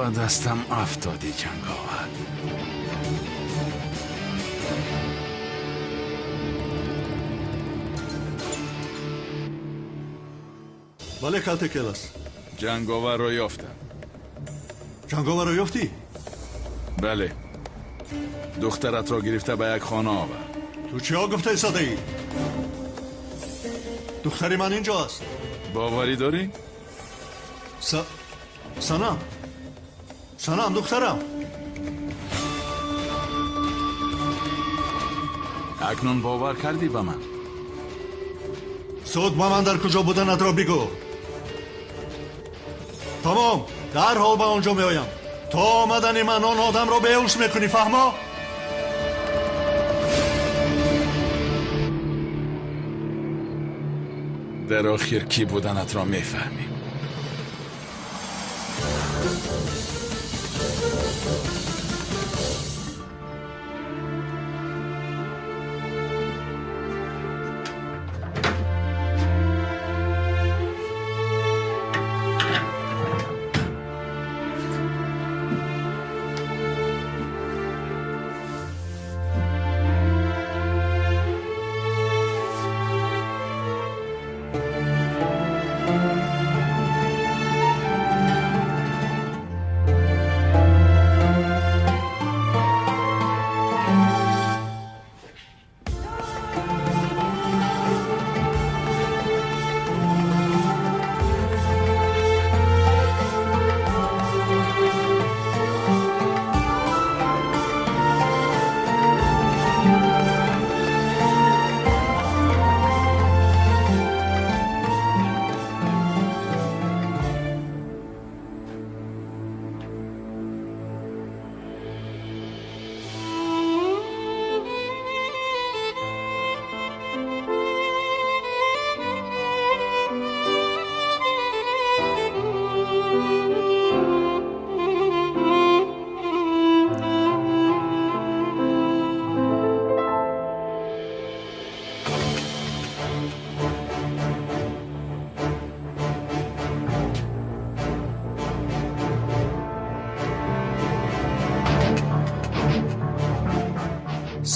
Ба дастам афтодӣ, Ҷанговар. Бале, калте келас. Ҷанговарро ёфтам. Ҷанговарро ёфтӣ? Бале. Духтаратро гирифта ба як хона овард. Ту чиҳо гуфта истодаӣ? Духтари ман инҷо аст. Боварӣ дорӣ? Санам, Санам, духтарам. Акнун бовар кардӣ ба ман? Зуд ба ман дар куҷо буданатро бигӯ. Тамом, дарҳол ба он ҷо меоям. То омадани ман он одамро беҳуш мекунӣ, фаҳмо? Дар охир кӣ буданатро мефаҳмӣ.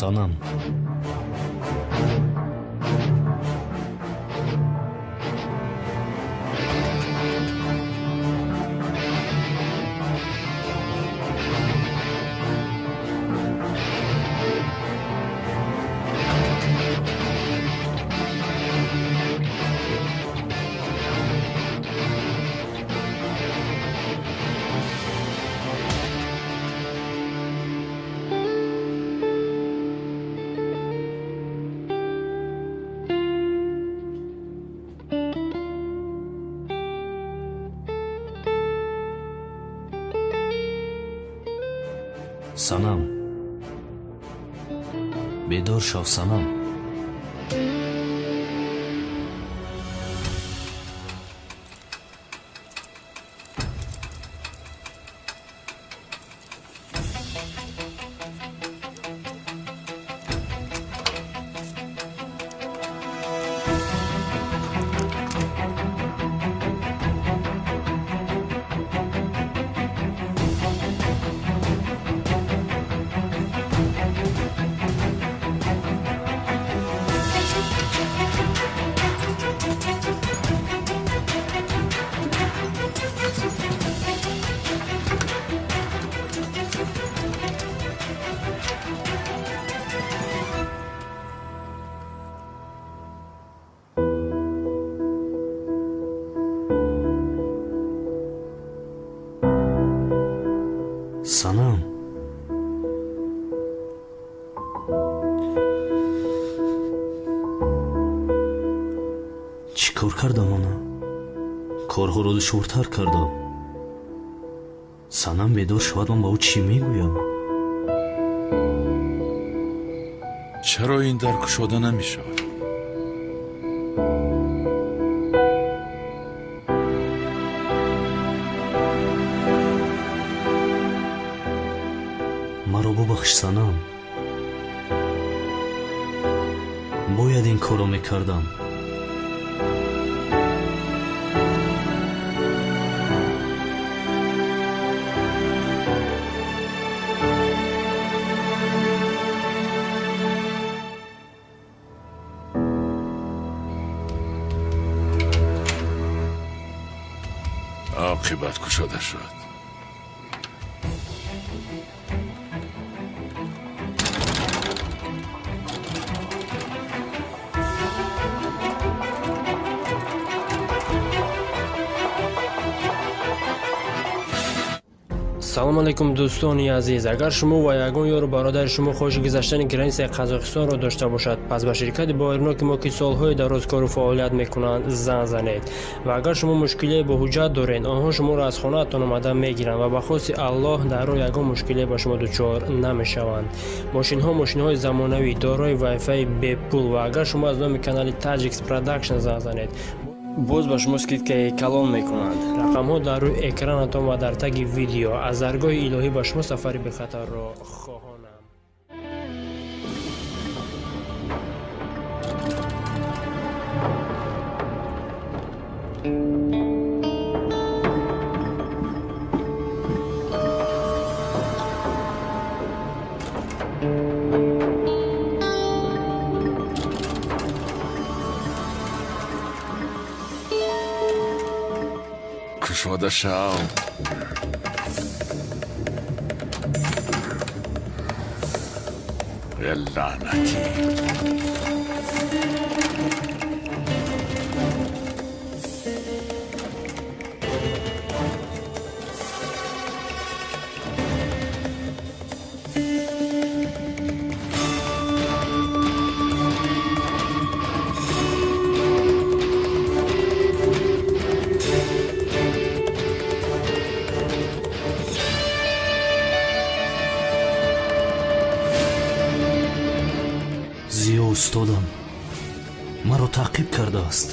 Санам, Санам, бедор шав, Санам. Санам, чӣ кор кардам ана? Корҳоро душвортар кардам. Санам бедор шавад, ман ба ӯ чӣ мегӯям? Чаро ин дар кушода намешавад? Маро бубахш, Санам. Бояд ин корро мекардам. Оқибат кушода шуд. Салом алейкум, дӯстони азиз. Агар шумо ва ягон ёру бародари шумо хоҳиши гузаштани границаи Қазоқистонро дошта бошад, пас ба ширкати боваринок мо, ки солҳои дароз кору фаъолият мекунанд, занг занед. Ва агар шумо мушкилие бо ҳуҷҷат доред, онҳо шуморо аз хонаатон омада мегиранд ва ба хости Аллоҳ дар роҳ ягон мушкилие ба шумо дучор намешаванд. Мошинҳо мошинҳои замонавӣ, дорои вайфаи бепул, ва агар шумо аз номи канали Таджикс Продакшн занг занед, боз ба шумо скидкаи калон мекунанд. Рақамҳо дар рӯи экранатон ва дар таги видео. Аз даргоҳи илоҳӣ ба шумо сафари бехатарро хоҳонам. Кушода шав. Лаънатӣ. Зиё устодам маро таъқиб кардааст.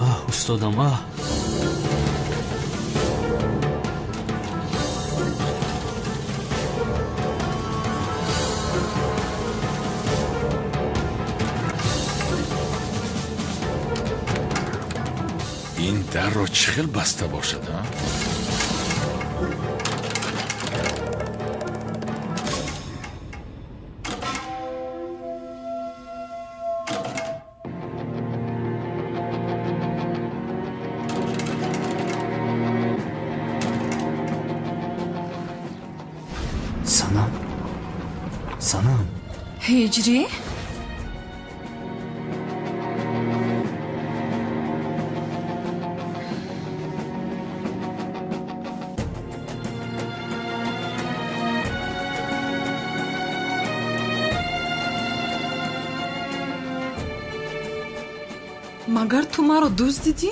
Аҳ, устодам, аҳ! Ин дарро чӣ хел баста бошад, а? Санам, Санам. Ҳиҷрӣ? Магар ту маро дуздидӣ?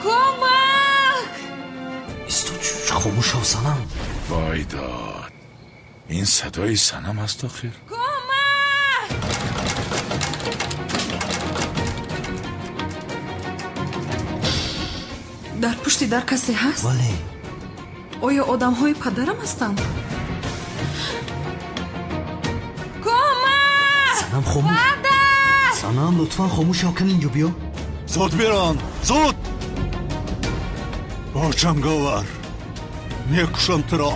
Кӯмак! Исто, хомӯш шав, Санам. Вой дод, ин садои Санам аст охир. Кӯмак! Дар пушти дар касе ҳаст? Бале. Оё одамҳои падарам ҳастанд? Санам, хомӯш. Санам, лутфан хомӯш шав, кани инҷо биё. Зуд бирон, зуд! Бо ҷанговар мекушам туро.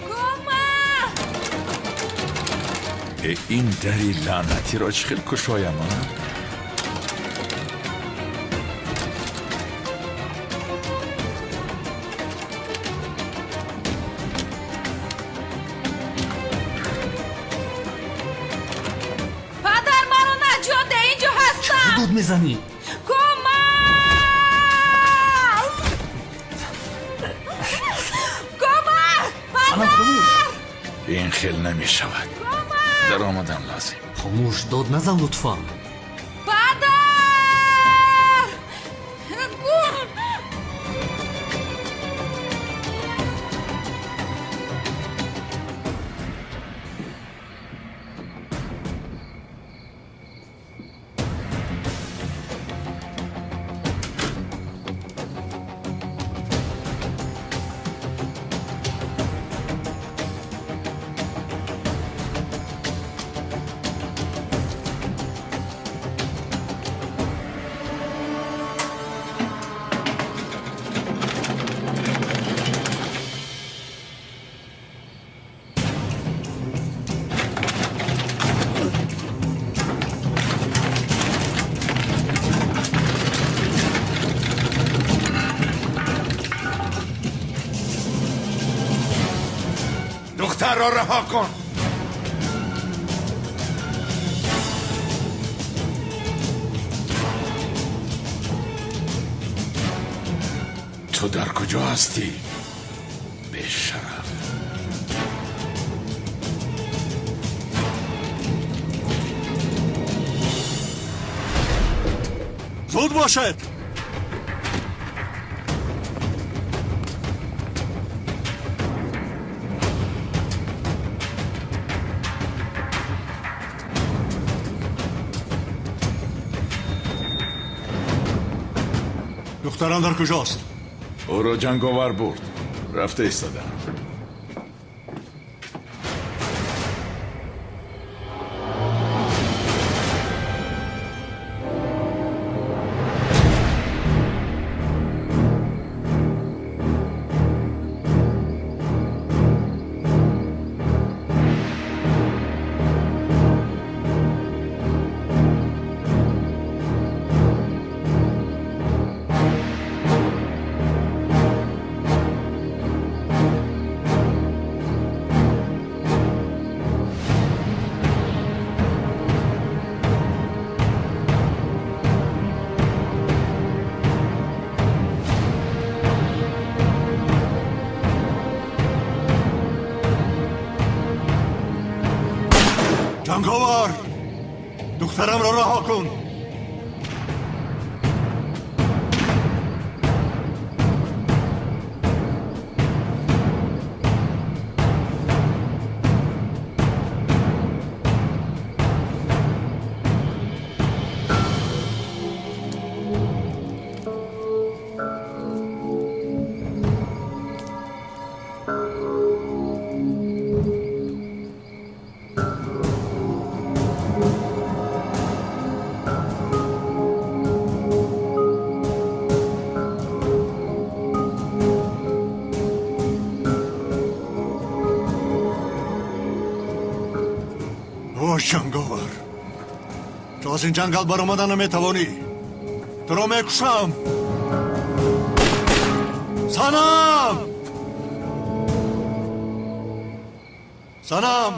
Кӯмак! Э, ин дари лаънатиро чӣ хел кушоям, а? Падар, маро наҷот де, инҷо ҳастам! Дод мезанӣ? Кӯмак! Кӯмак! Санам, хомӯш. Ин хел намешавад. Даромадан лозим. Хомӯш, дод назан, лутфан. Падар! Гум! Духтарро раҳо кун. Ту дар куҷо ҳастӣ? Бешараф. Зуд бошед. Духтарам дар куҷост? Ӯро ҷанговар бурд. Рафта истодам. Ҷанговар! Духтарамро раҳо кун! Ҷанговар, ту аз ин ҷангал баромада наметавонӣ. Туро мекушам. Санам! Санам!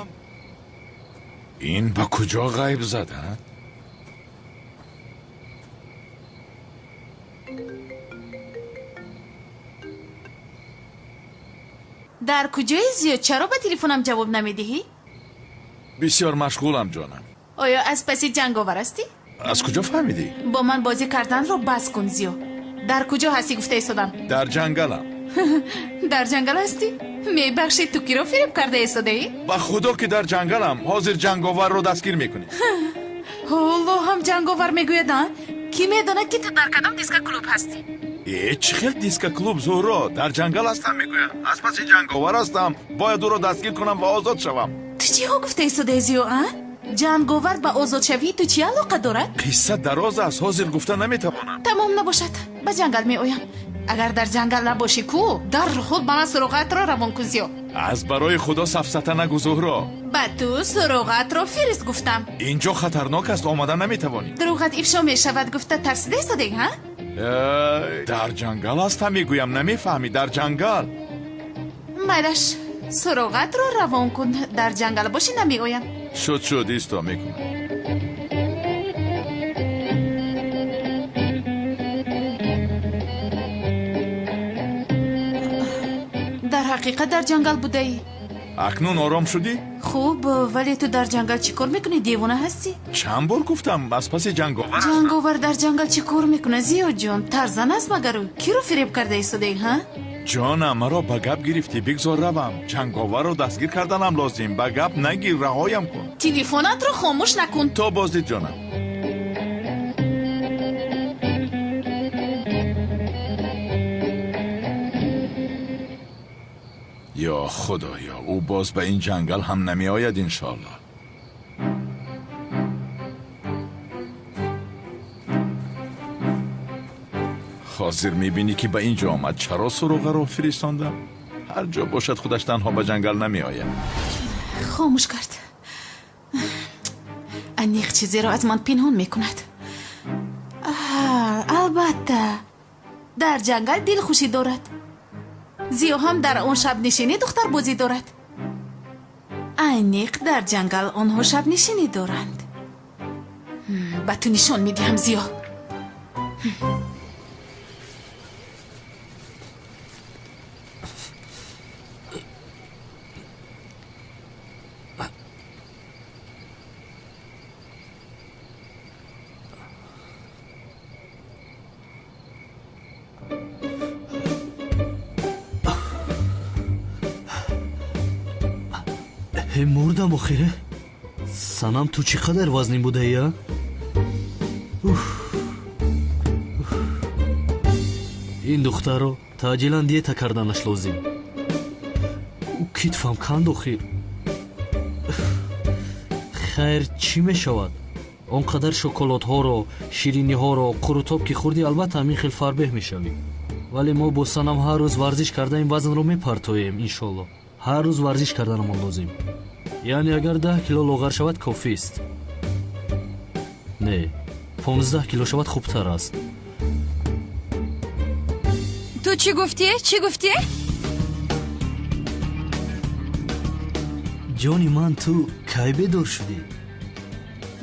Ин ба куҷо ғайб зад, а? Дар куҷои зиёд? Чаро ба телефонам ҷавоб намедиҳӣ? Бисёр машғулам, ҷонам. Оё аз паси ҷанговар ҳастӣ? Аз куҷо фаҳмидӣ? Бо ман бозӣ карданро бас кун, Зиё. Дар куҷо ҳастӣ гуфта истодам? Дар ҷангалам. Дар ҷангал ҳастӣ? Мебахшед, ту киро фиреб карда истодаӣ? Ба худо ки дар ҷангалам. Ҳозир ҷанговарро дастгир мекунӣ. Ҳоло ҳам ҷанговар мегӯяд, а? Кӣ медонад, ки ту дар кадом дискоклуб ҳастӣ? Э, чӣ хел дискоклуб, Зуҳро? Дар ҷангал ҳастам, мегӯям. Аз паси ҷанговар ҳастам. Бояд ӯро дастгир кунам ва озод шавам. Ту чиҳо гуфта истодаи, Зиё, а? Ҷанговар ба озодшавии ту чӣ алоқа дорад? Қисса дароз аст, ҳозир гуфта наметавонам. Тамом набошад, ба ҷангал меоям. Агар дар ҷангал набошӣ ку, дарҳол ба ман суроғаатро равон кун, Зиё. Аз барои худо сафсата нагӯ, Зуҳро. Ба ту суроғаатро фирист гуфтам. Инҷо хатарнок аст, омада наметавонӣ. Дурӯғат ифшо мешавад гуфта тарсида истодаӣ, ҳа? Дар ҷангал ҳастам, мегӯям, намефаҳмӣ, дар ҷангал. Майлаш, суроғатро равон кун. Дар ҷангал бошӣ намеоям. Шуд, шуд, исто мекунам. Дар ҳақиқат дар ҷангал будаӣ? Акнун ором шудӣ? Хуб, вале ту дар ҷангал чӣ кор мекунӣ? Девона ҳастӣ? Чанд бор гуфтам, аз паси ҷанговар. Ҷанговар дар ҷангал чӣ кор мекунад, Зиёҷон? Тарзан аст магар ӯ? Киро фиреб карда истодаӣ, ҳа? Ҷонам, маро ба гап гирифтӣ, бигзор равам. Ҷанговарро дастгир карданам лозим. Ба гап нагир, раҳоям кун. Телефонатро хомӯш накун. То боздид, ҷонам. Ё худоё, ӯ боз ба ин ҷангал ҳам намеояд, иншоаллоҳ. Ҳозир мебинӣ ки ба ин ҷо омад. Чаро суроғаро фиристондам? Ҳар ҷо бошад, худаш танҳо ба ҷангал намеояд. Хомӯш кард. Аниқ чизеро аз ман пинҳон мекунад. Албатта, дар ҷангал дилхушӣ дорад. Зиё ҳам дар он шабнишинӣ духтарбозӣ дорад. Айниқ дар ҷангал онҳо шабнишинӣ доранд. Ба ту нишон медиҳам, Зиё. Мурдам охире. Санам, ту чӣ қадар вазнин будаӣ, а? Ин духтарро таъҷилан диета карданаш лозим. Ӯ китфам канд охир. Хайр, чӣ мешавад? Он қадар шоколадҳоро, шириниҳоро, қурутоб ки хӯрдӣ, албатта ҳамин хел фарбеҳ мешавӣ. Вале мо бо Санам ҳар рӯз варзиш карда ин вазнро мепартоем, иншолло. Ҳар рӯз варзиш карданамон лозим. Яъне агар 10 кило лоғар шавад, кофист. Не, 15 кило шавад хубтар аст. Ту чӣ гуфтӣ? Чӣ гуфтӣ? Ҷони ман, ту кай бедор шудӣ?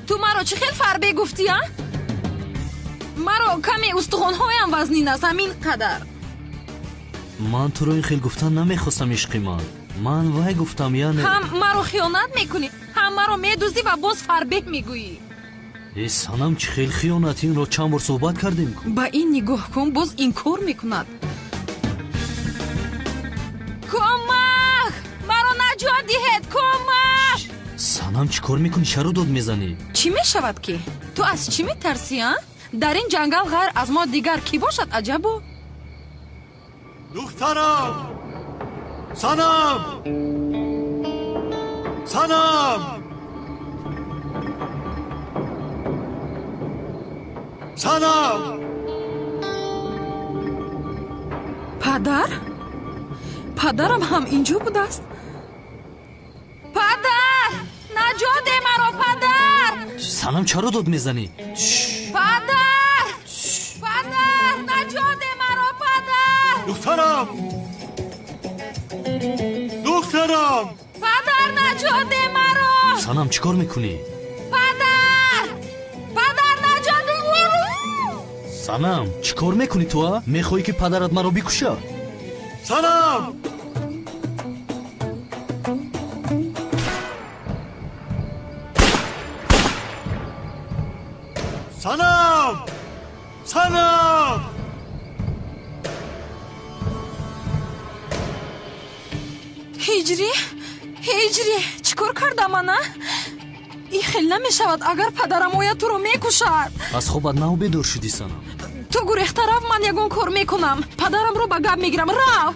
Ту маро чӣ хел фарбе гуфтӣ, а? Маро каме устухонҳоям вазнин аст, ҳамин қадар. Ман туро ин хел гуфтан намехостам, ишқи ман. Ман вай гуфтам, яъне ҳам маро хиёнат мекунӣ, ҳам маро медуздӣ ва боз фарбеҳ мегӯӣ. Э, Санам, чӣ хел хиёнат? Инро чанд бор суҳбат кардем ку. Ба ин нигоҳ кун, боз инкор мекунад. Кӯмак! Маро наҷот диҳед! Кӯмак! Санам, чӣ кор мекунӣ? Чаро дод мезанӣ? Чӣ мешавад ки? Ту аз чӣ метарсӣ, а? Дар ин ҷангал ғайр аз мо дигар кӣ бошад, аҷабо? Духтарам! Санам! Санам! Санам! Падар? Падарам ҳам инҷо будааст? Падар! Наҷот де маро, падар! Санам, чаро дод мезанӣ? Падар! Падар! Наҷот де маро, падар! Духтарам! Духтарам! Падар, наҷот де маро! Санам, чӣ кор мекунӣ? Падар! Падар, наҷот де маро! Санам, чӣ кор мекунӣ ту, а? Мехоҳӣ ки падарат маро бикушад? Санам! Санам! Санам! Ҳиҷрӣ, ҳиҷрӣ, чӣ кор кардам ана? Ин хел намешавад, агар падарам ояд туро мекушад. Аз хобат нав бедор шудӣ, Санам. Ту гурехта рав, ман ягон кор мекунам. Падарамро ба гап мегирам, рав.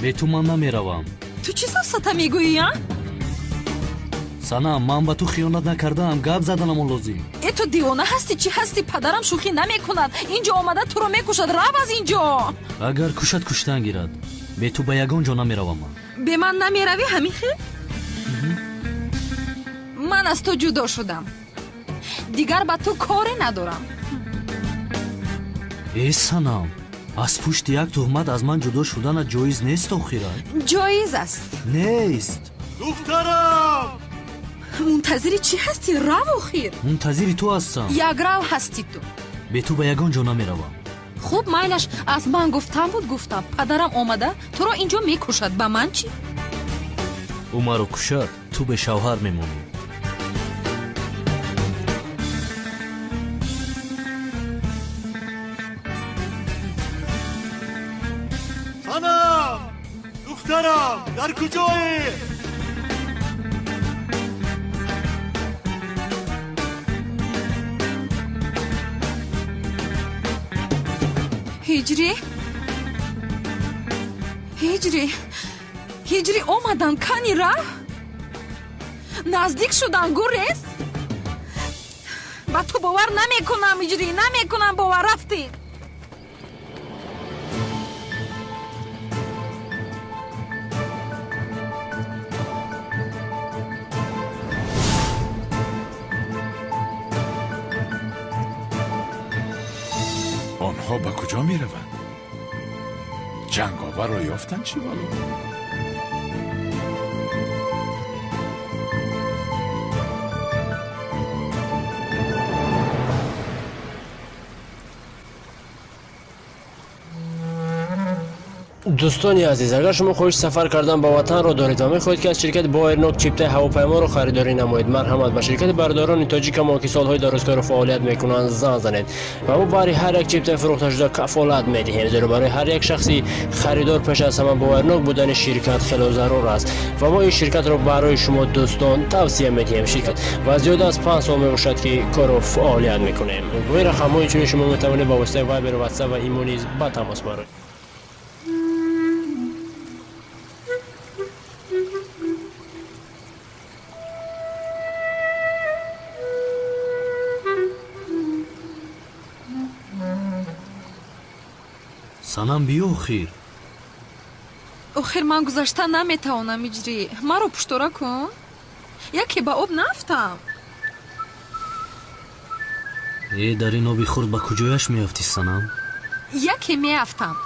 Бе ту ман намеравам. Ту чӣ сафсата мегӯӣ, а? Санам, ман ба ту хиёнат накардаам, гап заданамон лозим. Э, ту девона ҳастӣ, чӣ ҳастӣ? Падарам шӯхӣ намекунад. Инҷо омада туро мекушад, рав аз инҷо. Агар кушад, куштан гирад. Бе ту ба ягон ҷо намеравам ман. Бе ман намеравӣ, ҳамин хел? Ман аз ту ҷудо шудам. Дигар ба ту коре надорам. Э, Санам, аз пушти як туҳмат аз ман ҷудо шуданат ҷоиз нест охира? Ҷоиз аст. Нест. Духтарам! Мунтазири чӣ ҳастӣ? Рав охир. Мунтазири ту ҳастам. Якрав ҳастӣ ту. Бе ту ба ягон ҷо намеравам. Хуб, майлаш, аз ман гуфтам буд, гуфтам. Падарам омада туро инҷо мекушад. Ба ман чӣ? Ӯ маро кушад, ту бе шавҳар мемонӣ. Санам! Духтарам, дар куҷоӣ? Ҳиҷрӣ, ҳиҷрӣ, ҳиҷрӣ, омадан, кани рав. Наздик шудан, гурез. Ба ту бовар намекунам, ҳиҷрӣ, намекунам бовар, рафтӣ. Онҳо ба куҷо мераванд? Ҷанговарро ёфтанд чӣ вало? Дӯстони азиз, агар шумо хоҳиши сафар кардан ба ватанро доред ва мехоҳед, ки аз ширкати Боэрнок чиптаи ҳавопайморо харидорӣ намоед, марҳамат ба ширкати бародарони тоҷикамо, ки солҳои дарозкору фаъолият мекунанд, занг занед ва мо баҳри ҳар як чиптаи фурӯхташуда кафолат медиҳем, зеро барои ҳар як шахси харидор пеш аз ҳама боварнок будани ширкат хело зарур аст ва мо ин ширкатро барои шумо дӯстон тавсия медиҳем. Ширкат ва зиёда аз 5 сол мебошад, ки кору фаъолият мекунем. Бо ин рақамҳо инчунин шумо метавонед ба воситаи Вайбер, Ватсап ва Имо низ ба тамос бароед. Санам, биё охир. Охир ман гузашта наметавонам, Иҷрӣ. Маро пуштора кун. Яке ба об наафтам. Э, дар ин оби хурд ба куҷояш меафтӣ, Санам? Яке меафтам.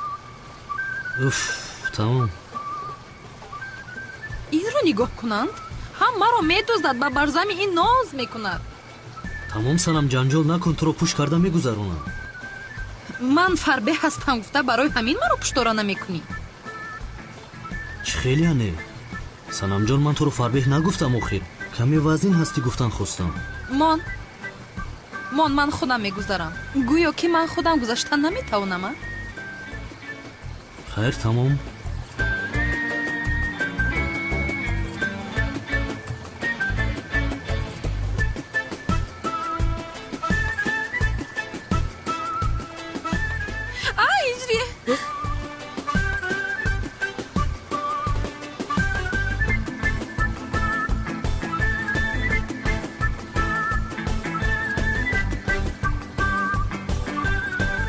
Уф, тамом. Инро нигоҳ кунанд, ҳам маро медуздад, ба барзами ин ноз мекунад. Тамом, Санам, ҷанҷол накун, туро пӯш карда мегузаронам. Ман фарбеҳ ҳастам гуфта барои ҳамин маро пуштора намекунӣ. Чӣ хеле не? Санамҷон, ман туро фарбеҳ нагуфтам охир. Каме вазнин ҳастӣ гуфтан хостам. Мон. Мон, ман худам мегузарам. Гӯё ки ман худам гузаштан наметавонам, а? Хайр, тамом.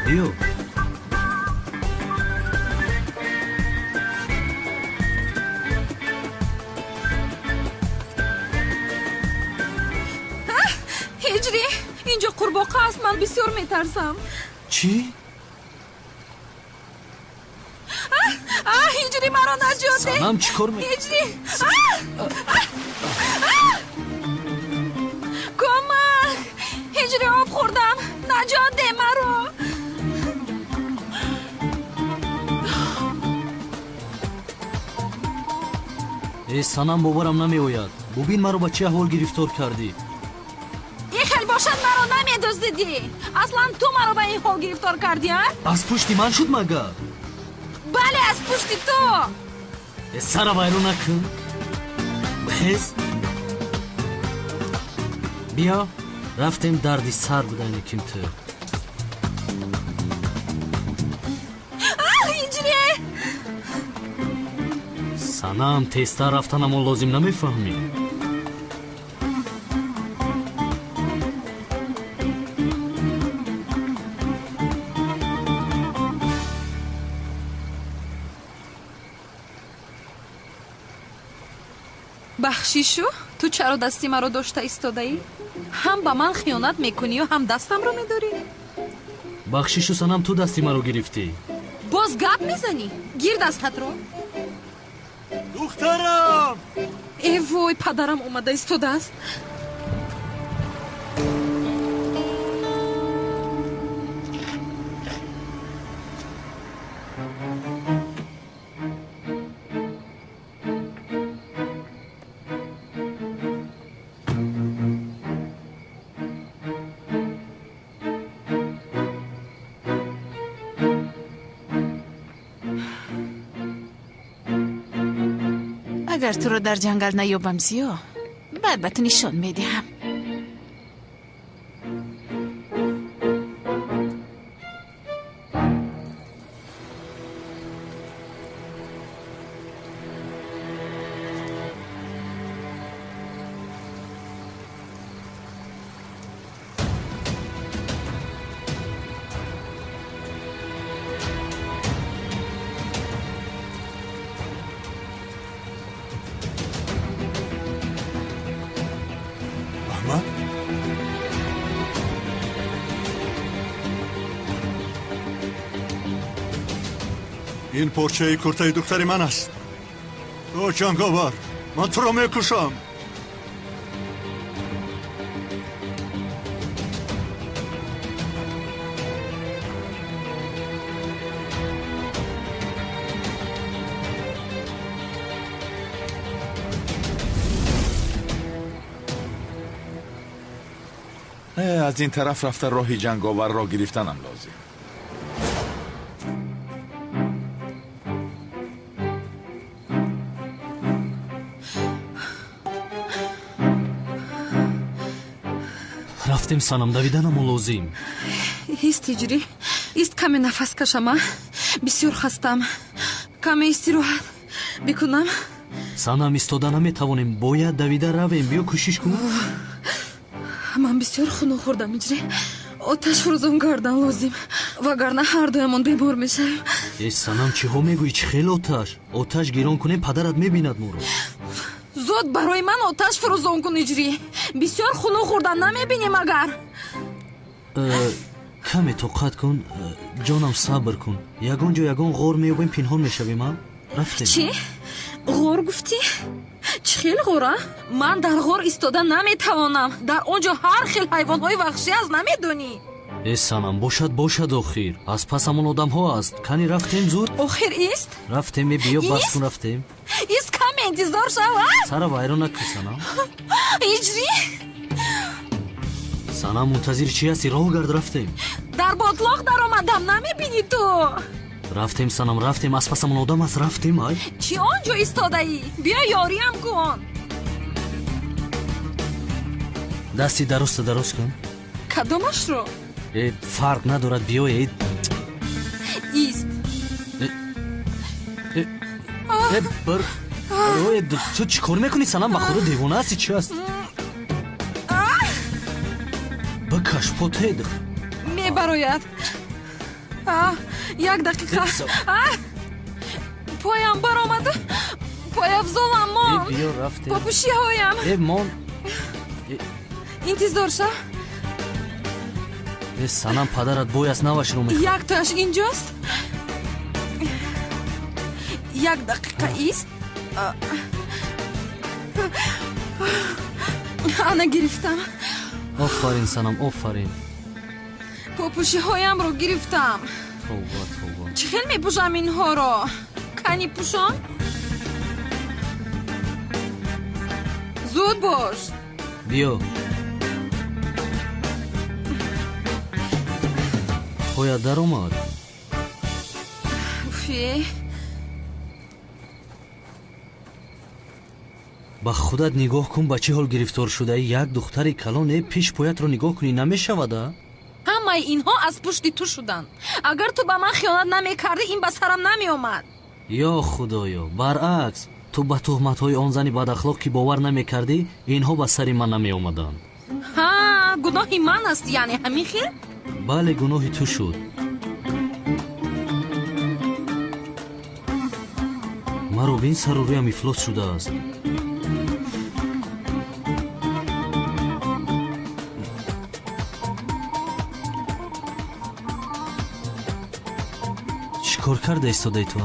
Биё. Ҳиҷрӣ, инҷо қурбоқа аст, ман бисёр метарсам. Чӣ? Ҳиҷрӣ, маро наҷот деҳ. Санам, чӣ кор Ҳиҷрӣ! Кӯмак! Ҳиҷрӣ, об хӯрдам. Наҷот деҳ маро. Э, Санам, боварам намеояд. Бубин, маро ба чӣ аҳвол гирифтор кардӣ. Ин хел бошад, маро намедуздидӣ. Аслан ту маро ба ин ҳол гирифтор кардӣ, а? Аз пушти ман шуд магар? Бале, аз пушти ту. Э, сара вайрон накун. Бихез. Биё, рафтем, дарди сар будани ким ту. Ҳиҷрӣ! Санам, тезтар рафтанамон лозим, намефаҳмӣ? Бахшишу, ту чаро дасти маро дошта истодаӣ? Ҳам ба ман хиёнат мекунию, ҳам дастамро медорӣ? Бахшишу, Санам, ту дасти маро гирифтӣ. Боз гап мезанӣ? Гир дастатро. Духтарам! Э вой, падарам омада истодааст. Агар туро дар ҷангал наёбам, Зиё, баъд ба ту нишон медиҳам. Аҳмад? Ин порчаи куртаи духтари ман аст. О, ҷанговар, ман туро мекушам. Аз ин тараф рафта роҳи ҷанговарро гирифтанам лозим. Рафтем, Санам, давиданамо лозим. Ист, Ҳиҷрӣ, ист, каме нафас кашама. Бисёр хастам. Каме истироҳат бикунам. Санам, истода наметавонем, бояд давида равем. Биё, кӯшиш кун. Ман бисёр хунук хӯрдам, Ҳиҷрӣ. Оташ фурӯзон кардан лозим, вагарна ҳардуямон бемор мешавем. Э, Санам, чиҳо мегӯӣ? Чӣ хел оташ? Оташ гирон кунем, падарат мебинад моро. Зуд барои ман оташ фурӯзон кун, Ҳиҷрӣ. Бисёр хунук хӯрдан, намебинӣ магар? Каме тоқат кун, ҷонам, сабр кун. Ягон ҷо, ягон ғор меёбем, пинҳон мешавем. А, рафтем. Чӣ ғор гуфтӣ? Чӣ хел ғора? Ман дар ғор истода наметавонам. Дар он ҷо ҳар хел ҳайвонҳои ваҳшӣ аст, намедонӣ? Э, Санам, бошад, бошад, охир аз пасамон одамҳо аст. Кани, рафтем, зуд. Охир ист. Рафтем, э, биё, бас кун, рафтем. Ист, каме интизор шав. Сара вайрон накун, Санам. Ҳиҷрӣ. Санам, мунтазири чӣ ҳастӣ? Роҳ гард, рафтем. Дар ботлоқ даромадам, намебинӣ ту? Рафтем, Санам, рафтем, аз пасамон одам аст, рафтем. Ай, чӣ он ҷо истодаӣ? Биё, ёриам кун. Дасти дарозта дароз кун. Кадомашро? Э, фарқ надорад, биё, э. Ист. Э, бір, ту чӣ кор мекунӣ, Санам? Ба худо, девона ҳастӣ, чӣ аст? Бикаш потед. Мебарояд. Як дақиқа, поям баромаду пояфзолам мон. Биё, рафтем. Попӯшиҳоям. Э, мон. Интизор шав. Э, Санам, падарат бой аст, навашро мехоҳад. Яктояш инҷост. Як дақиқа, ист. Ана, гирифтам. Офарин, Санам, офарин. Попӯшиҳоямро гирифтам. Тавба, тавба. Чӣ хел мепӯшам инҳоро? Кани, пӯшон. Зуд бош. Биё, поят даромад. Уфе. Ба худат нигоҳ кун, ба чӣ ҳол гирифтор шудаӣ. Як духтари калон, э, пеш поятро нигоҳ кунӣ, намешавада. Ҳамаи инҳо аз пушти ту шуданд. Агар ту ба ман хиёнат намекардӣ, ин ба сарам намеомад. Ё худоё, баръакс, ту ба туҳматҳои он зани бадахлоқ ки бовар намекардӣ, инҳо ба сари ман намеомаданд. Ҳа, гуноҳи ман аст, яъне ҳамин хел? Бале, гуноҳи ту шуд. Маро бин, сару рӯям ифлос шудааст. Чӣ кор карда истодаи ту?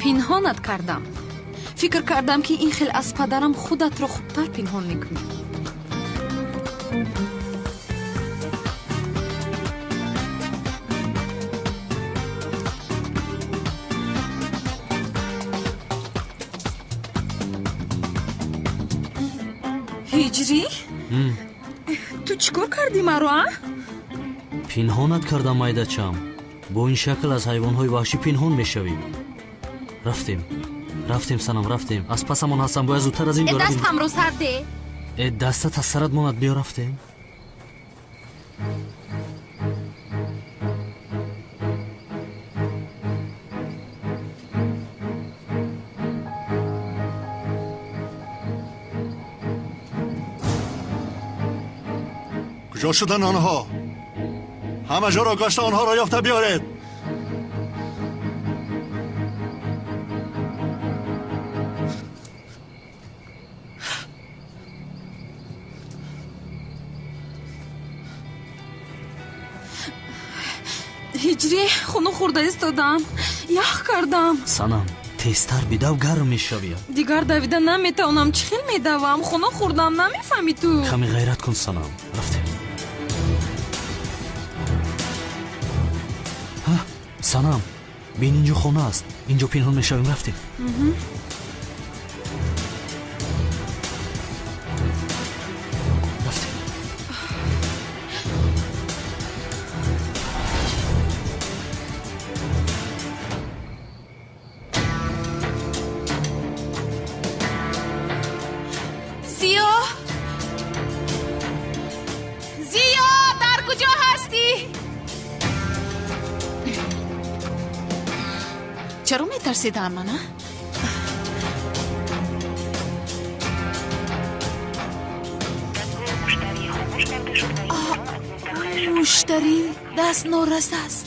Пинҳонат кардам. Фикр кардам, ки ин хел аз падарам худатро хубтар пинҳон мекунӣ. Ҳиҷрӣ, ту чӣ кор кардӣ маро, а? Пинҳонат кардам, майдачам. Бо ин шакл аз ҳайвонҳои ваҳшӣ пинҳон мешавӣ. Рафтем, рафтем, Санам, рафтем, аз пасамон ҳастам, бояд зудтар аз ин ҷо равем. Дастамро сар де. Э, дастат аз сарат монад, биё, рафтем. Куҷо шуданд онҳо? Ҳама ҷоро гашта, онҳоро ёфта биёред. Ҳиҷрӣ, хунук хӯрда истодам, ях кардам. Санам, тезтар бидав, гарм мешавӣ. Дигар давида наметавонам. Чӣ хел медавам? Хунук хӯрдам, намефаҳмӣ ту? Каме ғайрат кун, Санам, рафтем. Санам, бин, инҷо хона аст, инҷо пинҳон мешавем, рафтем. Рафтем. Чаро метарсидаам ман, а? Муштарӣ даст норас аст.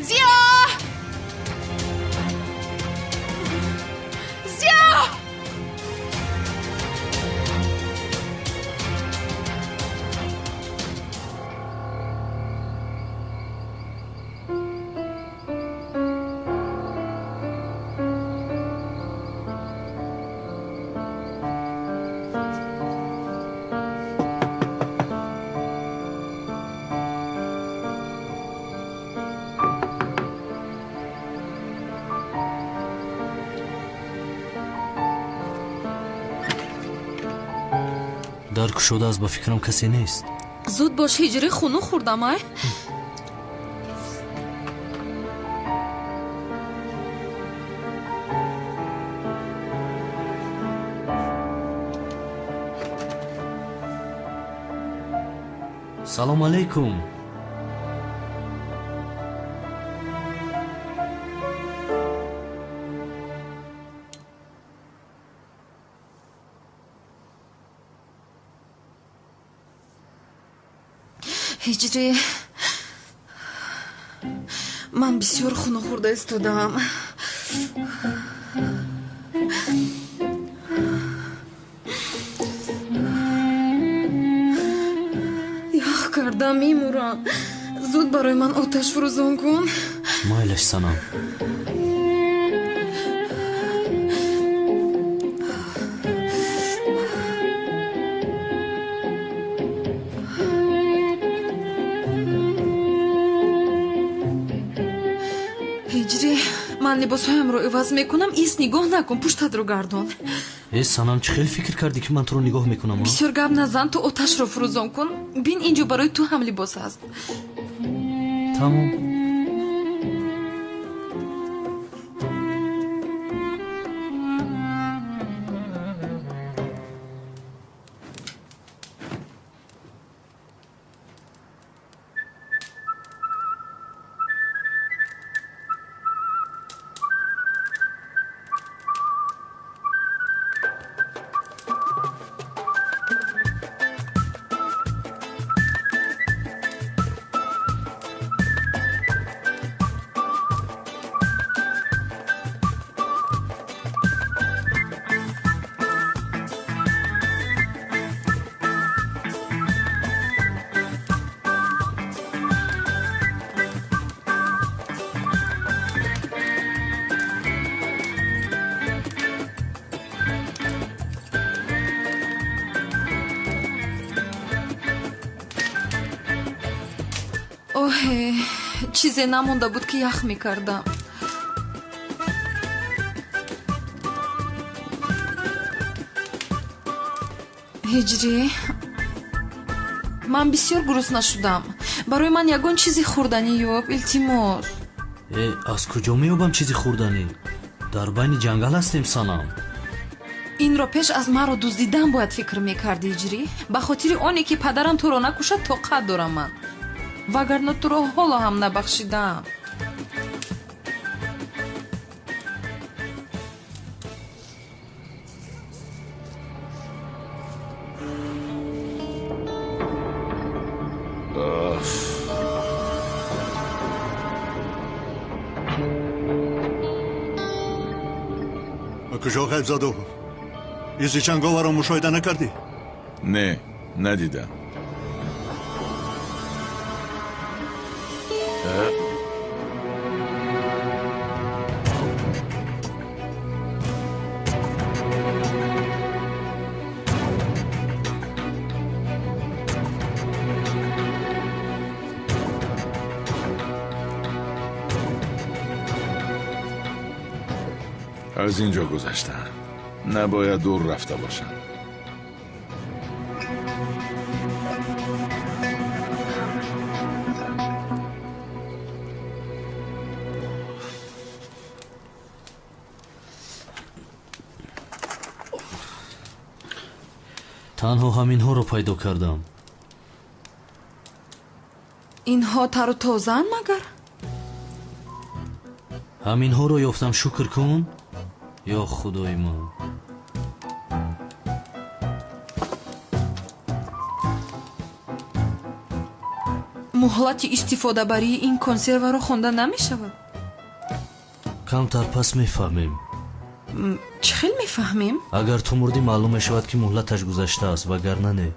Зиё! Зиё! Дар кушода аст, ба фикрам касе нест. Зуд бош, ҳиҷрӣ, хунук хӯрдам, ай. Салом алейкум. Ҳиҷрӣ, ман бисёр хунук хӯрда истодаам. Ях кардам, мемурам. Зуд барои ман оташ фурӯзон кун. Майлаш, Санам. Ҳиҷрӣ, ман либосҳоямро иваз мекунам. Ис, нигоҳ накун, пуштатро гардон. Э, Санам, чӣ хел фикр кардӣ, ки ман туро нигоҳ мекунам? Бисёр гап назан, ту оташро фурӯзон кун. Бин, ин ҷо барои ту ҳам либос аст. Тамом. Оҳе, чизе намонда буд, ки ях мекардам. Ҳиҷрӣ, ман бисёр гурусна шудам. Барои ман ягон чизи хӯрданӣ ёб, илтимос. Э, аз куҷо меёбам чизи хӯрданӣ? Дар байни ҷангал ҳастем, Санам. Инро пеш аз маро дуздидан бояд фикр мекарди, ҳиҷрӣ. Ба хотири оне ки падарам туро накушад, тоқат дорам ман. Вагарна туро ҳоло ҳам набахшидаам. Ба куҷо ғайб заду? Изи ҷанговарро мушоҳида накардӣ? Не, надидам. Аз ин ҷо гузаштам. Набояд дур рафта бошам. Танҳо ҳаминҳоро пайдо кардам. Инҳо тару тозаанд магар? Ҳаминҳоро ёфтам, шукр кун. Ё худои ман. Муҳлати истифодабарии ин консерваро хонда намешавад? Камтар пас мефаҳмем. Чӣ хел мефаҳмем? Агар ту мурдӣ, маълум мешавад, ки муҳлаташ гузаштааст, вагарна не.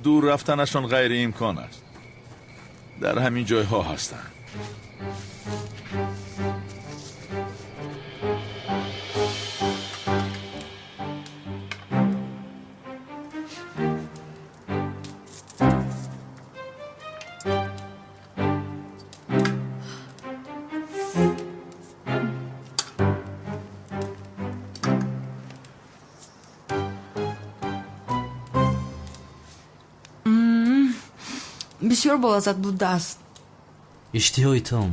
Дур рафтанашон ғайриимкон аст. Дар ҳамин ҷойҳо ҳастанд. Бисёр болаззат будааст. Иштиҳои том.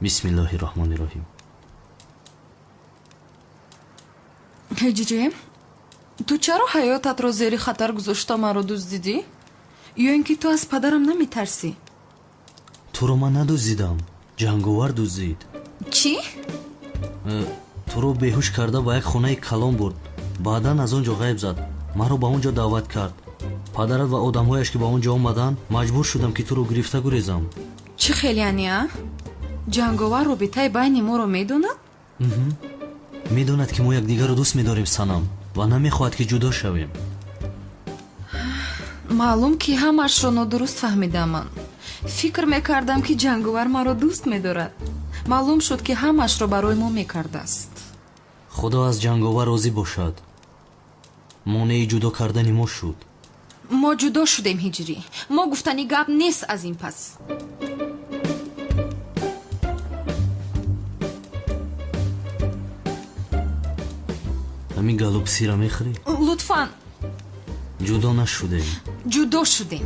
Бисмиллоҳи роҳмони роҳим. Ҳиҷрӣ, ту чаро ҳаётатро зери хатар гузошта маро дуздидӣ? Ё ин ки ту аз падарам наметарсӣ? Туро ман надуздидам, ҷанговар дуздид. Чӣ? Туро беҳуш карда ба як хонаи калон бурд. Баъдан аз он ҷо ғайб зад. Маро ба он ҷо даъват кард. Падарат ва одамҳояш ки ба он ҷо омаданд, маҷбур шудам, ки туро гирифта гурезам. Чӣ хел яъне, а? Ҷанговар робитаи байни моро медонад? Медонад, ки мо якдигарро дӯст медорем, Санам, ва намехоҳад, ки ҷудо шавем. Маълум, ки ҳамаашро нодуруст фаҳмидам ман. Фикр мекардам, ки ҷанговар маро дӯст медорад. Маълум шуд, ки ҳамаашро барои мо мекардааст. Худо аз ҷанговар розӣ бошад. Монеи ҷудо кардани мо шуд. Мо ҷудо шудем, Ҳиҷрӣ. Мо гуфтани гап нест аз ин пас. Ҳамин галубсира мехӯрӣ? Лутфан. Ҷудо нашудем. Ҷудо шудем.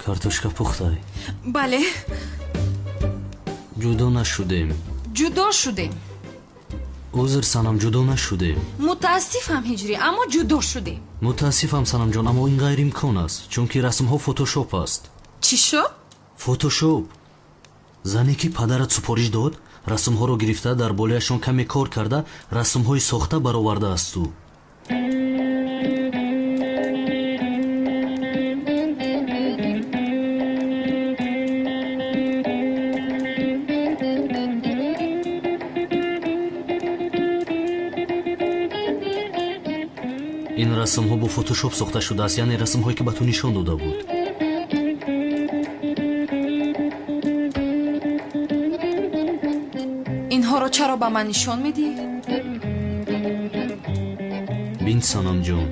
Картошка пухтай? Бале. Ҷудо нашудем. Ҷудо шудем. Узр, Санам, ҷудо нашудем. Мутаассифам, Ҳиҷрӣ, аммо ҷудо шудем. Мутаассифам, Санамҷон, аммо ин ғайриимкон аст, чунки расмҳо фотошоп аст. Чӣ шуд? Фотошоп. Зане, ки падарат супориш дод, расмҳоро гирифта, дар болояшон каме кор карда, расмҳои сохта баровардаасту. Ин расмҳо бо фотошоп сохта шудааст, яъне расмҳое, ки ба ту нишон дода буд. Инҳоро чаро ба ман нишон медиҳӣ? Бин, Санамҷон,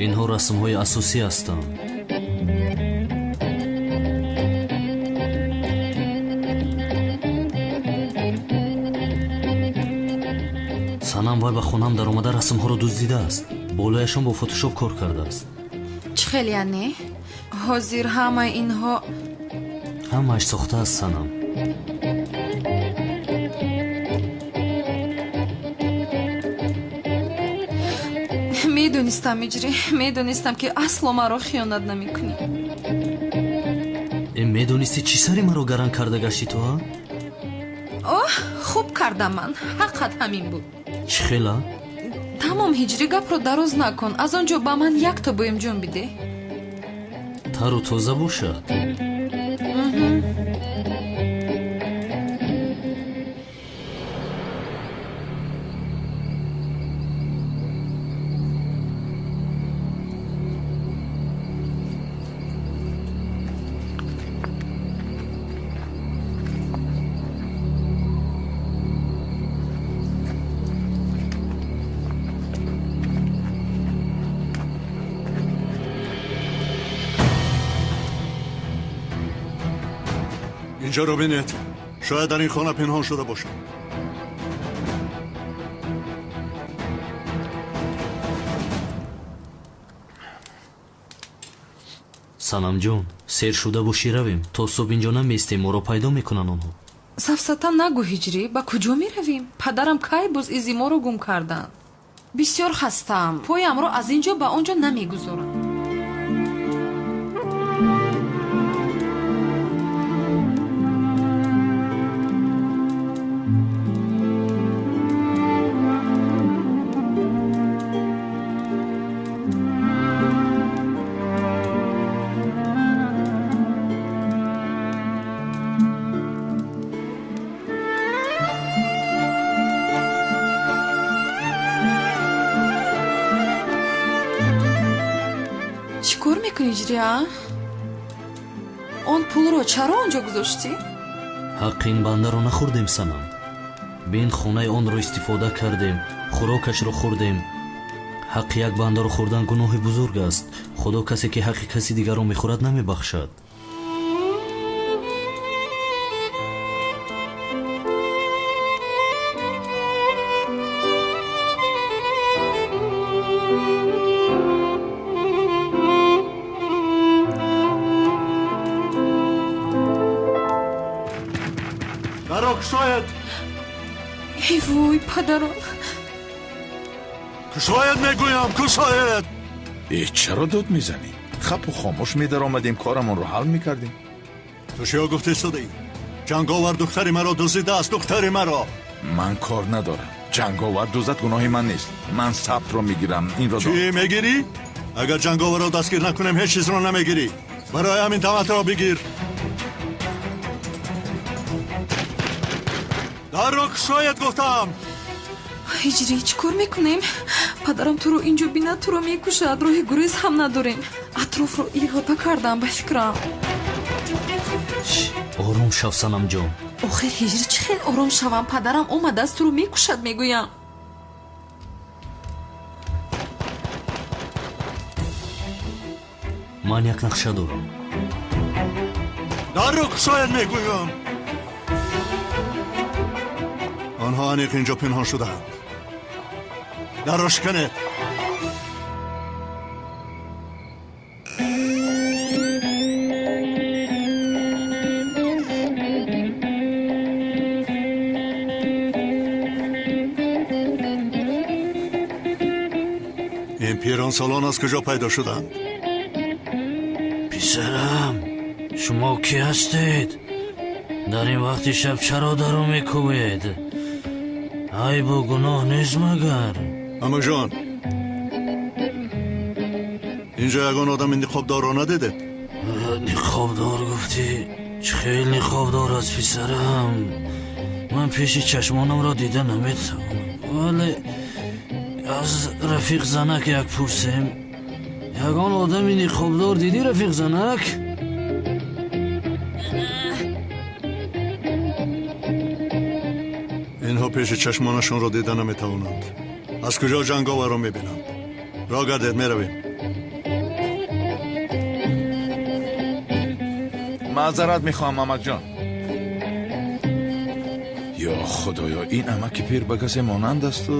инҳо расмҳои асосӣ ҳастанд. Санам, вай ба хонаам даромада расмҳоро дуздидааст. Болояшон бо фотошоп кор кардааст. Чӣ хел яъне? Ҳозир ҳамаи инҳо ҳамааш сохтааст, Санам. Медонистам, Иҷрӣ, медонистам, ки асло маро хиёнат намекунӣ. Э, медонистӣ, чӣ сари маро гаран карда гашти ту, а? Оҳ, хуб кардам ман, ҳаққат ҳамин буд. Чӣ хела? Тамом, Ҳиҷрӣ, гапро дароз накун. Аз он ҷо ба ман якто боимҷон бидеҳ. Тару тоза бошад. Инҷоро бинед, шояд дар ин хона пинҳон шуда бошад. Санамҷон, сер шуда бошӣ равем. То субҳ инҷо намеистем, моро пайдо мекунанд онҳо. Сафсата нагӯ, Ҳиҷрӣ, ба куҷо меравем? Падарам кай боз изи моро гум карданд? Бисёр хастаам, поямро аз ин ҷо ба он ҷо намегузорам. Чӣ кор мекунӣ, Ҳиҷрӣ, а? Он пулро чаро он ҷо гузоштӣ? Ҳаққи ин бандаро нахӯрдем, Санам. Бин, хонаи онро истифода кардем, хӯрокашро хӯрдем. Ҳаққи як бандаро хӯрдан гуноҳи бузург аст. Худо касе ки ҳаққи каси дигарро мехӯрад намебахшад. Дарро кушоед! Эй вой, падарам! Кушоед, мегӯям, кушоед! Э, чаро дод мезанӣ? Хапу хомӯш медаромадем, корамонро ҳал мекардем. Ту чиё гуфта истодаӣ? Ҷанговар духтари маро дуздидааст, духтари маро! Ман кор надорам. Ҷанговар дуздад, гуноҳи ман нест. Ман сабтро мегирам, инро Чӣ мегирӣ? Агар ҷанговарро дастгир накунем, ҳеҷ чизро намегирӣ. Барои ҳамин таматро бигир. Дарро кушоед, гуфтам! Ҳиҷрӣ, чӣ кор мекунем? Падарам туро инҷо бинад, туро мекушад. Роҳи гурез ҳам надорем. Атрофро иҳота кардам, ба фикрам. Ором шав, Санамҷон. Охир, Ҳиҷрӣ, чӣ хел ором шавам? Падарам омадааст, туро мекушад, мегӯям. Ман як нақша дорам. Дарро кушоед, мегӯям! Онҳо аниқ инҷо пинҳон шудаанд. Дарро шиканед! Ин пиронсолон аз куҷо пайдо шуданд? Писарам, шумо кӣ ҳастед? Дар ин вақти шаб чаро даро мекӯбед? Айбу гуноҳ нест магар? Амакҷон, инҷо ягон одами ниқобдорро надидед? Ниқобдор гуфтӣ? Чӣ хел ниқобдор аст, писарам? Ман пеши чашмонамро дида наметавонам, вале аз рафиқ занак як пурсем. Ягон одами ниқобдор дидӣ, рафиқ занак? Инҳо пеши чашмонашонро дида наметавонанд. Аз куҷо ҷанговарро мебинанд? Роҳ гардед, меравем. Маъзарат мехоҳам, амакҷон. Ё худоё, ин амаки пир ба касе монанд асту?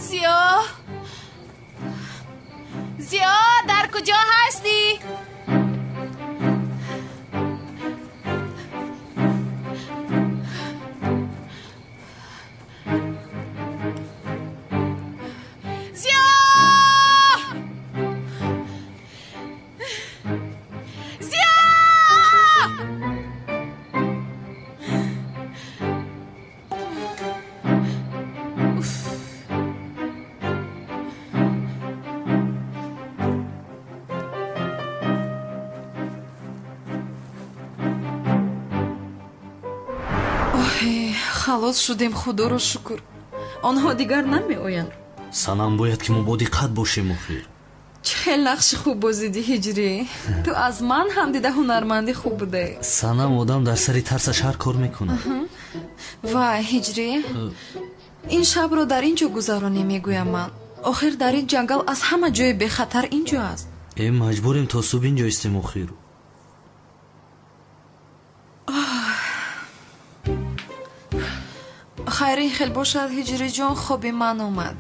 Зиё, Зиё, дар куҷо ҳастӣ? Зиё, Зиё! Оҳе, халос шудем, худоро шукр. Онҳо дигар намеоянд. Санам, бояд ки мо бодиққат бошем охир. Чӣ хел нақши хуб бозидӣ, Ҳиҷрӣ. Ту аз ман ҳам дида ҳунарманди хуб будаӣ. Санам, одам дар сари тарсаш ҳар кор мекунад. Вай, Ҳиҷрӣ, ин шабро дар ин ҷо гузаронӣ, мегӯям ман. Охир дар ин ҷангал аз ҳама ҷои бехатар ин ҷо аст. Э, маҷбурем то субҳ ин ҷо истем охир. Хайр, ин хел бошад, Ҳиҷриҷон, хоби ман омад.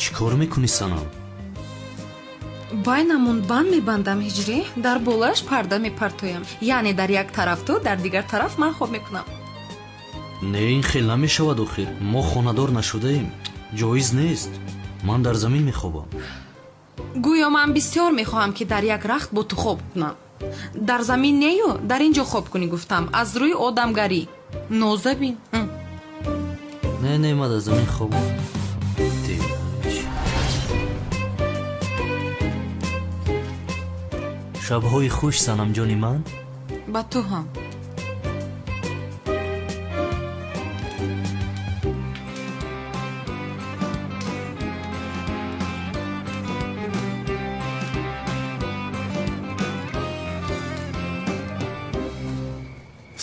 Чӣ кор мекунӣ, Санам? Байнамон банд мебандам, Ҳиҷрӣ, дар болояш парда мепартоям. Яъне дар як тараф ту, дар дигар тараф ман хоб мекунам. Не, ин хел намешавад охир. Мо хонадор нашудаем. Ҷоиз нест. Ман дар замин мехобам. Гӯё ман бисёр мехоҳам, ки дар як рахт бо ту хоб кунам. Дар замин нею, дар ин ҷо хоб кунӣ гуфтам, аз рӯи одамгарӣ. Нозабин. Не, не, ман дар замин хобам. Шабҳои хуш, Санамҷони ман. Ба ту ҳам.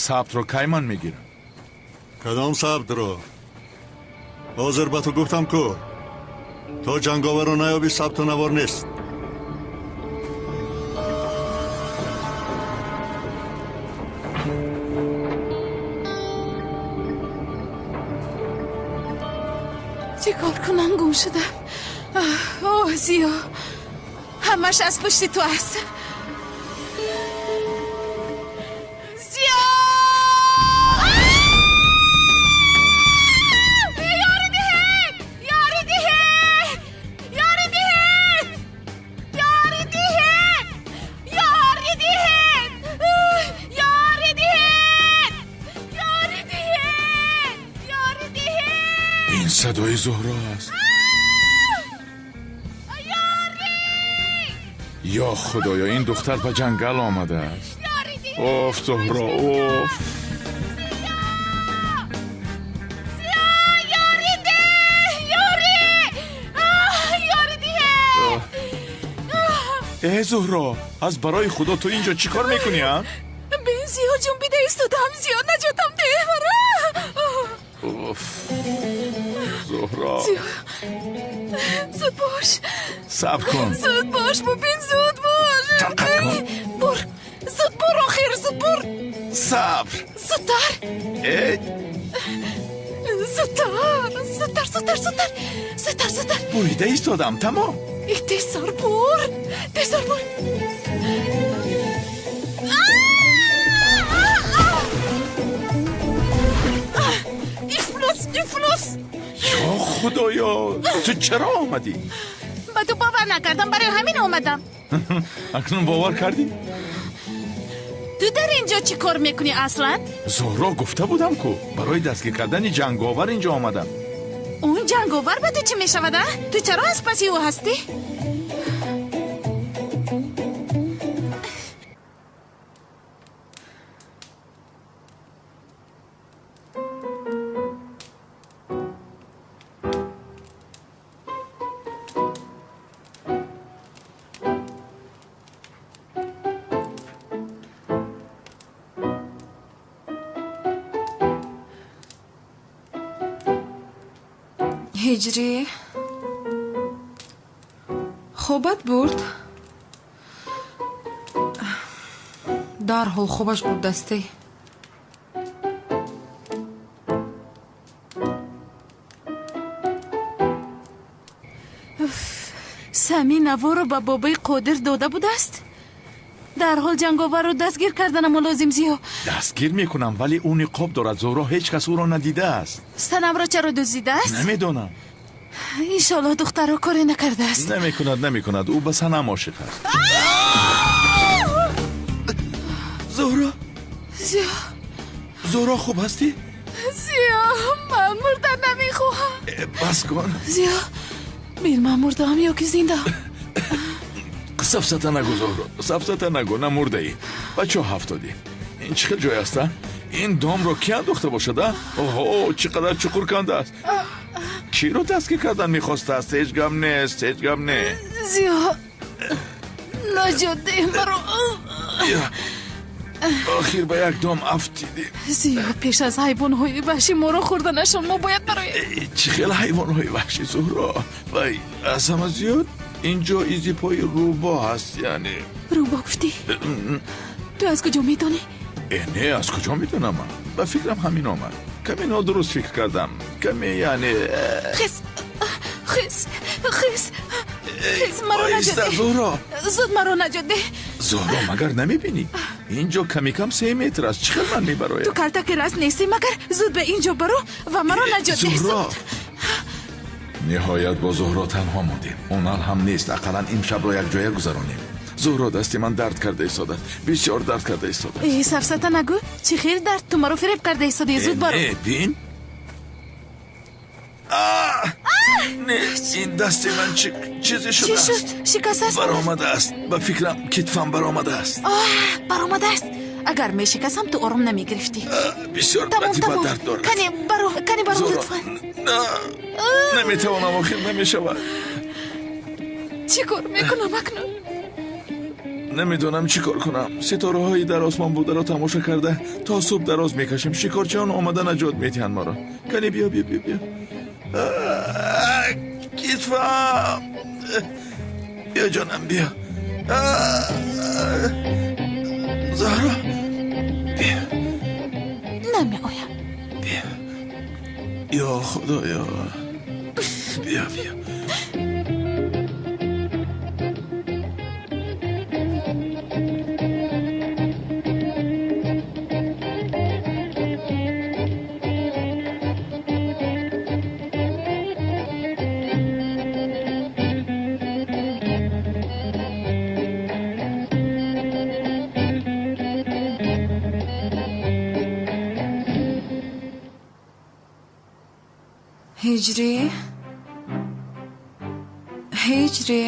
Сабтро кай ман мегирам? Кадом сабтро? Ҳозир ба ту гуфтам ку, то ҷанговарро наёбӣ, сабту навор нест. Чӣ кор кунам, гум шудам. Оҳ, Зиё, ҳамаш аз пушти ту аст. Зиё! Ёрӣ диҳед! Ёрӣ диҳед! Ёрӣ диҳед! Ёрӣ диҳед! Ёрӣ диҳед! Ёрӣ диҳед! Ёрӣ диҳед! Ёрӣ диҳед! Ин садои Зуҳро аст. Ё худоё, ин духтар ба ҷангал омадааст. Оф, Зуҳро, оф. Э, Зуҳро, аз барои худо ту инҷо чӣ кор мекунӣ, а? Бин, Зиё, ҷунбида истодам. Зиё, наҷотам деҳ мара. Оф, Зуҳро. Зиё, зуд бош. Сабр кун. Зуд бош, бубин, зуд бош. Тоқат кун. Бур, зуд бур, охир, зуд бур. Сабр. Зудтар. Э? Зудтар, зудтар, зудтар, зудтар, зудтар, зудтар. Бурида истодам, тамом. Тезтар бур, тезтар бур. Ифлос, ифлос. Ё худоё, ту чаро омадӣ? Ба ту бовар накардам, барои ҳамин омадам. Акнун бовар кардӣ? Ту дар ин ҷо чӣ кор мекунӣ аслан? Зуҳро, гуфта будам ку, барои дастгир кардани ҷанговар инҷо омадам. Он ҷанговар ба ту чӣ мешавад, а? Ту чаро аз паси ӯ ҳастӣ? Ҳиҷрӣ, Хобат бурд? Дарҳол хобаш бурдастӣ. Сами наворо ба бобои Қодир дода будааст? Дарҳол ҷанговарро дастгир карданамо лозим, Зиё. Дастгир мекунам, вале ӯ ниқоб дорад. Зуҳро, ҳеҷ кас ӯро надидааст. Санамро чаро дуздидааст? Намедонам. Иншоаллоҳ духтарро коре накардааст. Намекунад, намекунад. Ӯ ба Санам ошиқ аст. Зуҳро! Зиё! Зуҳро, хуб ҳастӣ? Зиё, ман мурдан намехоҳам. Бас кун. Зиё, бин, ман мурдаам ё ки зиндаам? Сафсата нагӯ, Зуҳро, сафсата нагӯ, намурдаӣ. Ба чоҳ афтодӣ. Ин чӣ хел ҷой аст, а? Ин домро ки андохта бошад, а? Оҳо, чӣ қадар чуқур кандааст. Киро дастгир кардан мехостааст? Ҳеҷ гап нест, ҳеҷ гап не. Зиё, наҷот деҳ маро. Охир ба як дом афтидем. Зиё, пеш аз ҳайвонҳои ваҳшӣ моро хӯрданашон мо бояд барои... Чӣ хел ҳайвонҳои ваҳшӣ, Зуҳро? Вай, аз ҳама зиёд инҷо изи пои рӯбо ҳаст, яъне. Рӯбо гуфтӣ? Ту аз куҷо медонӣ? Не, аз куҷо медонам ман? Ба фикрам ҳамин омад. Каме нодуруст фикр кардам. Каме, яъне... Хис, хис, хис, хис, маро наҷот деҳ. Зуҳро! Зуд маро наҷот деҳ. Зуҳро, магар намебинӣ? Инҷо ками кам 3 метр аст. Чӣ хел ман мебароям? Ту калтаки раст нестӣ, магар? Зуд ба инҷо баро ва маро наҷот деҳ. Зуҳро! Ниҳоят бо Зуҳро танҳо мондем. Онал ҳам нест, ақаллан имшабро якҷоя гузаронем. Зуҳро, дасти ман дард карда истодааст. Бисёр дард карда истодааст. Э, сафсата нагӯ. Чӣ хел дард? Ту маро фиреб карда истодӣ. Зуд баро. Не, бин. Не, ин дасти ман чизе Чӣ шудааст. шуд? Шикастааст? Баромадааст. Ба фикрам, китфам баромадааст. Баромадааст. Агар мешикастам, ту ором намегирифтӣ. Бисёр Тамом, бадӣ ба тамом. дард дорад. Кане баро, кане баро, Зуҳро, лутфан. наметавонам, охир намешавад. Чӣ кор мекунам акнун? Намедонам чӣ кор кунам. Ситораҳои дар осмон бударо тамошо карда то субҳ дароз мекашем. Шикорчиён омада наҷот медиҳанд моро. Кане биё, биё, биё, биё. Китфам! Биё, ҷонам, биё. Зуҳро, биё. Намеоям. Биё. Ё Худоё. Биё, биё. Ҳиҷрӣ, ҳиҷрӣ.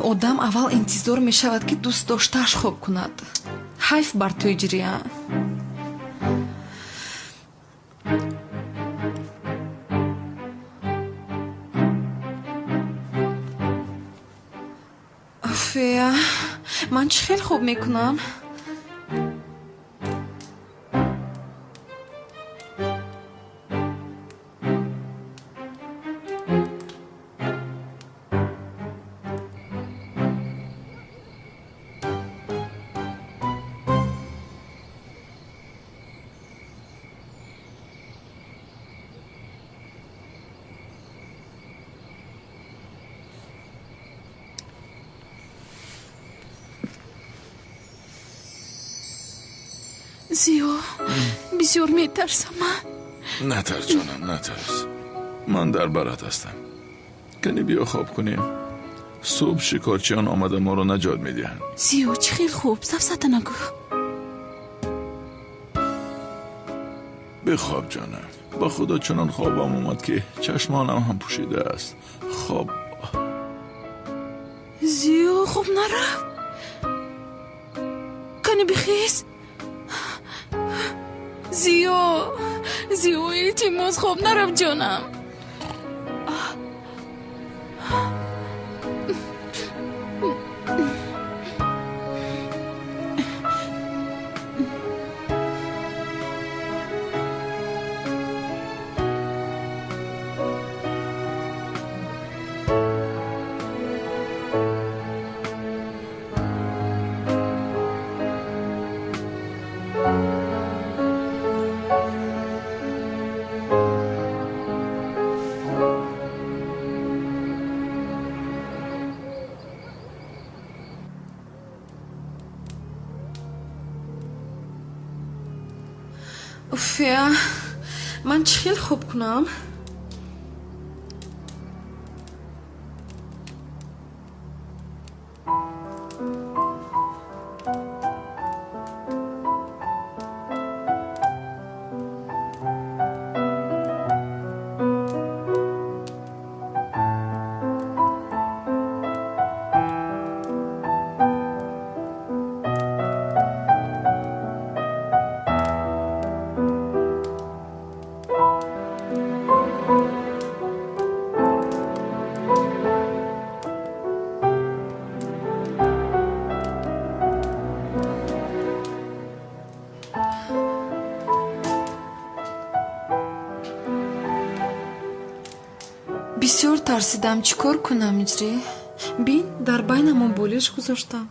Одам аввал интизор мешавад, ки дӯст доштааш хоб кунад. Ҳайф бар ту, Ҳиҷрия. Уфе, ман чӣ хел хоб мекунам? Зиё, бисёр метарсам ман. Натарс, ҷонам, натарс. Ман дар барат ҳастам. Кани биё хоб кунем. Субҳ шикорчиён омада моро наҷот медиҳанд. Зиё, чӣ хел хуб, сафсата нагӯ. Бихоб, ҷонам. Ба худо чунон хобам омад, ки чашмонам ҳам пӯшидааст. Хоб. Зиё, хоб нарафт. Кани бихез. Зиё, Зиё, илтимос, хоб нарафт, ҷонам. Уф, ман чӣ хел хоб кунам? Бисёр тарсидам, чӣ кор кунам, иҷрӣ? Бин, дар байнамон болиш гузоштам.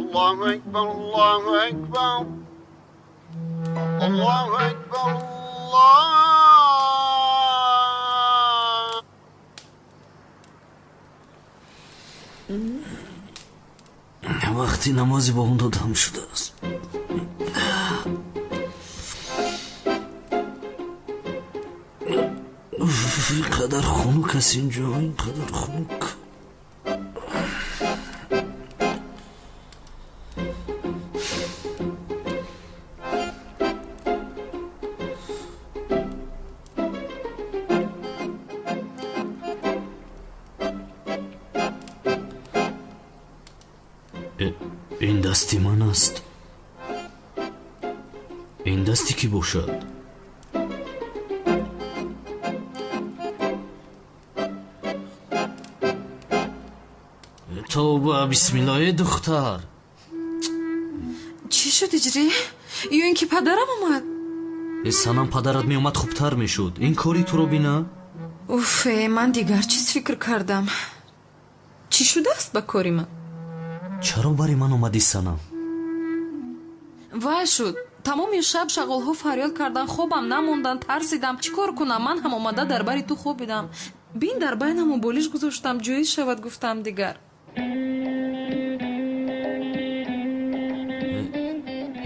Allahu Ekber, Allahu Ekber. Allahu Ekber, Allah. Вақти намози бомдод ҳам шудааст. Ин қадар хунук аст инҷо, ин қадар хунук. Ин дасти ман аст. Ин дасти кӣ бошад? Тавба, бисмиллоҳ, духтар. Чӣ шуд, иҷрӣ? Ё ин ки падарам омад? Санам, падарат меомад хубтар мешуд. Ин кори туро бина? Уф, ман дигар чиз фикр кардам. Чӣ шудааст ба кори ман? Чаро бари ман омадӣ, Санам? Вай шуд. Тамоми шаб шағолҳо фарёд карданд, хобам намонданд, тарсидам. Чӣ кор кунам? Ман ҳам омада дар бари ту хобидам. Бин, дар байнамон болиш гузоштам, ҷоиз шавад, гуфтам дигар.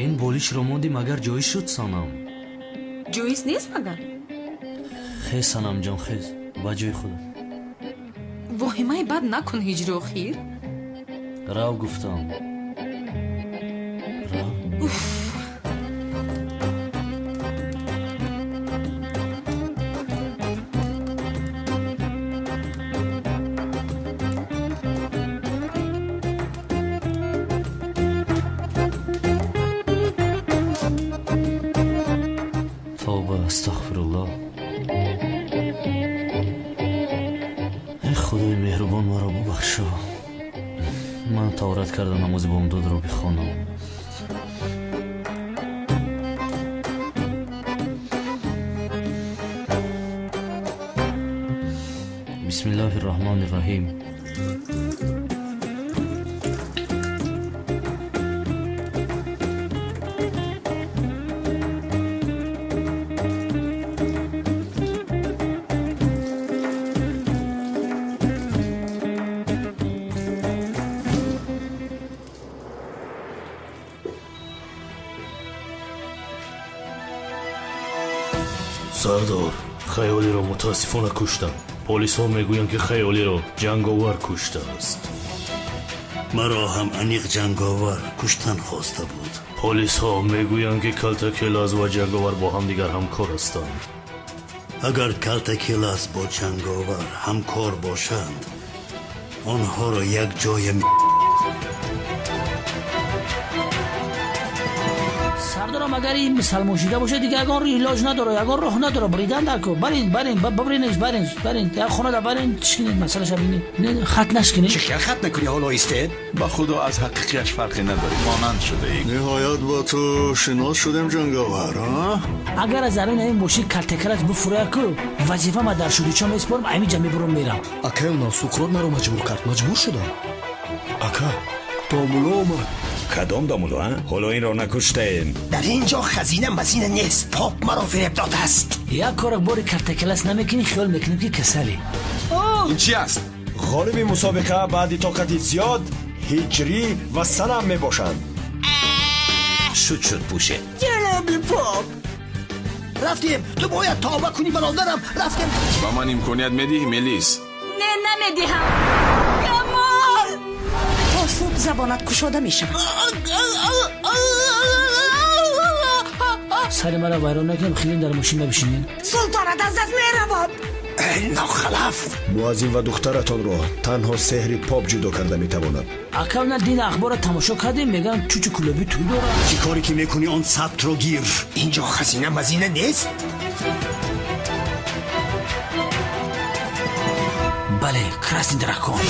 Ин болишро монди, магар ҷоиз шуд, Санам? Ҷоиз нест магар? Хез, Санамҷон, хез, ба ҷои худат. Воҳимаи бад накун, ҳиҷри охир. Рав, гуфтам. Рав. Уф. Тавба, астағфируллоҳ. Эй Худои меҳрубон, маро бубахшо. Ман таҳорат карда намози бомдодро бихонам. Бисмиллоҳи рраҳмони рраҳим. Сардор, Хаёлиро мутаассифона куштам. Полисҳо мегӯянд, ки Хаёлиро ҷанговар куштааст. Маро ҳам аниқ ҷанговар куштан хоста буд. Полисҳо мегӯянд, ки Калтакелаз ва ҷанговар бо ҳамдигар ҳамкор ҳастанд. Агар Калтакелаз бо ҷанговар ҳамкор бошанд, онҳоро як ҷоя Сардорам, агар ин мусалмон шида бошад, дигар ягон илоҷ надора, ягон роҳ надора. Бридан дарко, барин, барин, бибринеш, барин, барин, як хонада барин, чишкинед, масъалаша бинед, хат нашкинед. Чӣ хел хат накунӣ? Ҳоло истед. Ба худо, аз ҳақиқиаш фарқе надорӣ, монанд шудаӣ. Ниҳоят бо ту шинос шудем, ҷанговар, а? Агар аз арин ин мошин Калтакелаз буфурая ку, вазифа ма дар шудича меспорам, ами ҷа мебурам, мерам. Акай, онам Суқрот маро маҷбур кард, маҷбур шудам. Ака, домуло омад. Кадом домуло, а? Ҳоло инро накуштаем. Дар ин ҷо хазина мазина нест, Поп маро фиреб додааст. Як кора бори Калтакелаз намекунӣ, хиёл мекунем, ки касалӣ. Ин чи аст? Ғолиби мусобиқа баъди тоқати зиёд Ҳиҷрӣ ва Санам мебошанд. Шуд, шуд, пӯше. Ҷаноби Поп, рафтем. Ту бояд тавба кунӣ, бародарам, рафтем. Ба ман имконият медиҳӣ, Мелис? Не, намедиҳам. Камол! То субҳ забонат кушода мешавад. Сари мара вайрон накунем, хеле дар мошин набишинед. Султонат аз даст меравад. Нохалаф! Муаззин ва духтаратонро танҳо сеҳри Поп ҷудо карда метавонад. Акав, на дин ахборро тамошо кардем, мегӯянд, чучу кулоби тӯй дорад. Чӣ коре ки мекунӣ, он сабтро гир. Ин ҷо хазина мазина нест. Бале, красный дракон.